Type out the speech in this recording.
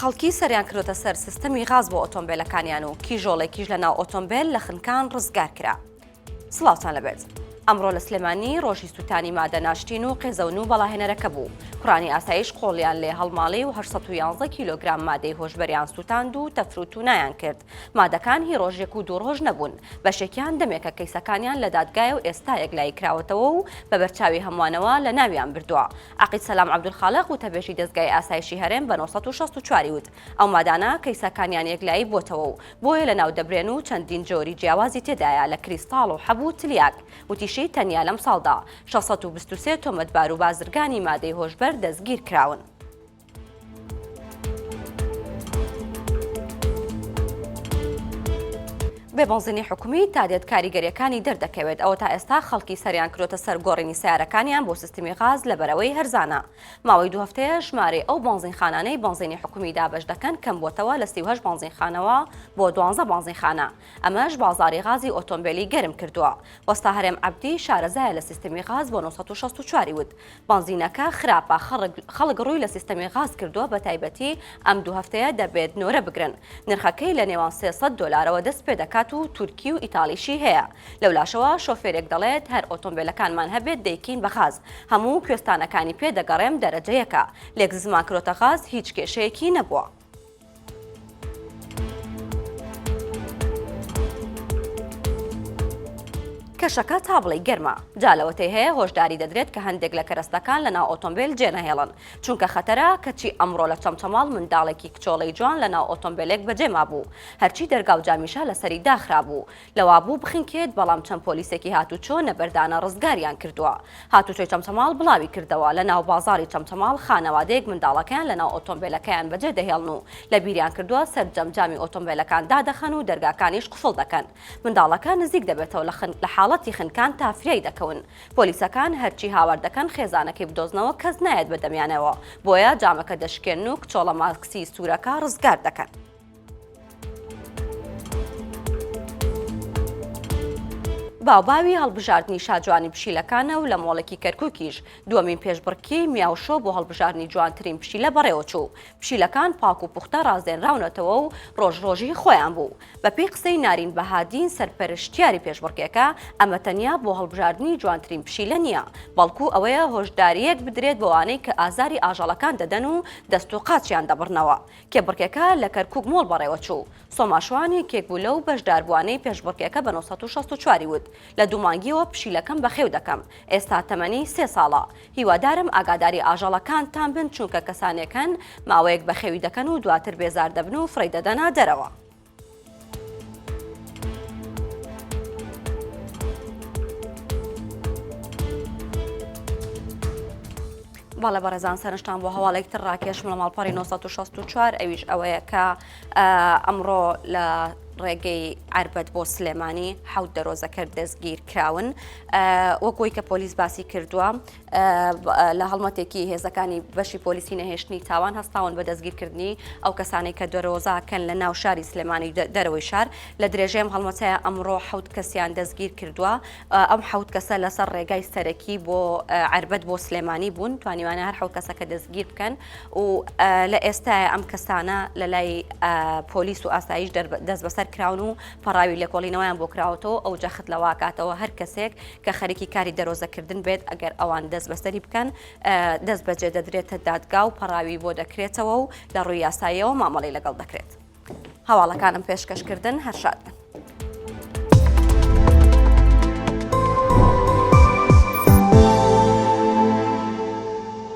خەڵکی سەریان کردۆتە سەر سیستەمی غاز بۆ ئۆتۆمبێلەکانیان و کیژۆڵێکیش لە ناو ئۆتۆمبێل لە خنکان ڕزگار کرا. سڵاوتان لەبێت. ئەمڕۆ لە سلێمانی ڕۆژی سووتانی مادە ناشتین و قێزەون و بەڵاهێنەرەکە بوو. کوڕانی ئاسایش قۆڵیان لێ هەڵماڵی و 811 کیلۆگرام مادەی هۆشبەریان سووتاند و تەفروتونایان کرد. مادەکان هی ڕۆژێک و دوو ڕۆژ نەبوون، بەشێکیان دەمێکە کەیسەکانیان لە دادگایە و ئێستا یەکلایی کراوەتەوە و بە بەرچاوی هەمووانەوە لەناویان بردووە. عەقید سەلام عەبدولخالق وتەبێژی دەزگای ئاسایشی هەرێم بە 964 ی وت، ئەو مادانە کەیسەکانیان یەکلایی بووەتەوە و بۆیە لەناو دەبرێن و چەندین جۆری جیاوازی تێدایە لە کریستاڵ و حەب و تلیاک. وتیشی، تەنیا لەمساڵدا 623 تۆمەتبار و بازرگانی مادەی هۆشبەر دەستگیرکراون. بێ بەنزینی حکومی تا دێت کاریگەریەکانی دەردەکەوێت ئەوە تا ئێستا خەڵکی سەریان کرۆتە سەر گۆڕینی سیارەکانیان بۆ سیستمی غاز لەبەرەوەی هەرزانە ماوەی دوو هەفتەیە ژمارەی ئەو بەنزینخانانەی بەنزینی حکومی دابەش دەکەن کەم بۆتەوە لە 38 بەنزینخانەوە بۆ دوانزە بەنزینخانە ئەمەش بازاری غازی ئۆتۆمبیلی گەرم کردووە وەستا هەرێم عەبدی شارەزایە لە سیستمی غاز بۆ 964 وت بەنزینەکە خراپە خەڵک ڕووی لە سیستەمی غاز کردووە بەتایبەتی ئەم دوو هەفتەیە دەبێت نۆرە بگرن نرخەکەی لە نێوان 300 دۆلارەوە دەست پێدەکات و تورکی و ئیتاڵیشی هەیە لەولاشەوە شۆفێرێک دەڵێت هەر ئۆتۆمبیلەکانمان هەبێت دەیکەین بە غاز هەموو کوێستانەکانی پێ دەگەڕێم دەرەجە یەکە لێکززمان کرۆتە غاز هیچ کێشەیەکی نەبووە. کەشەکە تا بڵێی گەرمە، جا لەوەتەی هەیە هۆشداری دەدرێت کە هەندێک لە کەرەستەکان لەناو ئۆتۆمبێل جێنەهێڵن، چونکە خەتەرە، کەچی ئەمڕۆ لە چەمچەماڵ منداڵێکی کچۆڵەی جوان لەناو ئۆتۆمبێلێک بەجێ مابوو، هەرچی دەرگا و جامیشە لەسەری داخرابوو، لەوابوو بخنکێت، بەڵام چەند پۆلیسێکی هاتوچۆ نەبەردانە ڕزگاریان کردووە. هاتوچۆی چەمچەماڵ بڵاوی کردەوە، لەناو بازاڕی چەمچەماڵ خانەوادەیەک منداڵەکەیان لەناو ئۆتۆمبێلەکەیان بەجێ دەهێڵن و لەبیریان کردووە سەرجەم جامی ئۆتۆمبێلەکان دادەخەن و دەرگاکانیش قفڵ دەکەن. منداڵەکە نزیک دەبێتەوە لە حاڵەتی خنکان تا فریای دەکەون. پۆلیسەکان هەرچی هاوار دەکەن خێزانەکەی بدۆزنەوە کەس نایەت بەدەمیانەوە، بۆیە جامەکە دەشکێنن و کچۆڵە ماسکی سوورەکە ڕزگار دەکەن. باوباوی هەڵبژاردنی شاجوانی پشیلەکانە و لە مۆڵێکی کەرکوکیش دووەمین پێشبڕکێی میاو شۆ بۆ هەڵبژاردنی جوانترین پشیلە بەڕێوەچوو. پشیلەکان پاک و پوختە ڕازێنراونەتەوە و ڕۆژ ڕۆژی خۆیان بوو. بەپێی قسەی نارین بەهادین سەرپەرشتیاری پێشبڕکێکە، ئەمە تەنیا بۆ هەڵبژاردنی جوانترین پشیلە نییە، بەڵکو ئەوەیە هۆشدارییەک بدرێت بەوانەی کە ئازاری ئاژەڵەکان دەدەن و دەست و قاچیان دەبڕنەوە. کێبڕکێکە لە کەرکوک مۆڵ بەڕێوەچوو. سۆما شوان یەکێک بوو لەو بەشداربووانەی پێشبڕکێکە بە 964 ی وت، لە دوو مانگییەوە پشیلەکەم بەخێو دەکەم، ئێستا تەمەنی سێ ساڵە. هیوادارم ئاگاداری ئاژەڵەکانتان بن چونکە کەسانێک هەن ماوەیەک بەخێوی دەکەن و دواتر بێزار دەبن و فڕێی دەدەنە دەرەوە. بەڵێ بەڕێزان سەرنجتان بۆ هەواڵێک تر ڕاکێشم لە ماڵپەڕی 964 ئەویش ئەوەیە کە ئەمڕۆ لە ڕێگەی عربەت بۆ سلێمانی حەوت دەرۆزەکەر دەستگیر کراون وەکۆی کە پۆلیس باسی کردووە لە هەڵمەتێکی هێزەکانی بەشی پۆلیسی نەهێشتنی تاوان هەستاون بە دەستگیرکردنی ئەو کەسانەی کە دەرۆزاکەن لە ناو شاری سلێمانی دەرەوەی شار لە درێژەی ئەم هەڵمەتەیە ئەمڕۆ حەوت کەسیان دەستگیر کردووە ئەم حەوت کەسە لەسەر ڕێگای سەرەکی بۆ عربەت بۆ سلێمانی بوون توانیوانە هەر حەوت کەسەکە دەستگیر بکەن و لە ئێستاە ئەم کەسانە لە لای پۆلیس و ئاسایش دەست بەسەر کراون و پەڕاوی لێکۆڵینەوەیان بۆ کراوەتەوە ئەو جەخت لەواکاتەوە هەر کەسێک کە خەریکی کاری دەرۆزەکردن بێت ئەگەر ئەوان دەست بەسەری بکەن دەست بەجێ دەدرێتە دادگا و پەڕاوی بۆ دەکرێتەوە و لە ڕووی یاساییەوە مامەڵەی لەگەڵ دەکرێت. هەواڵەکانم پێشکەشکردن هەر شاد بن.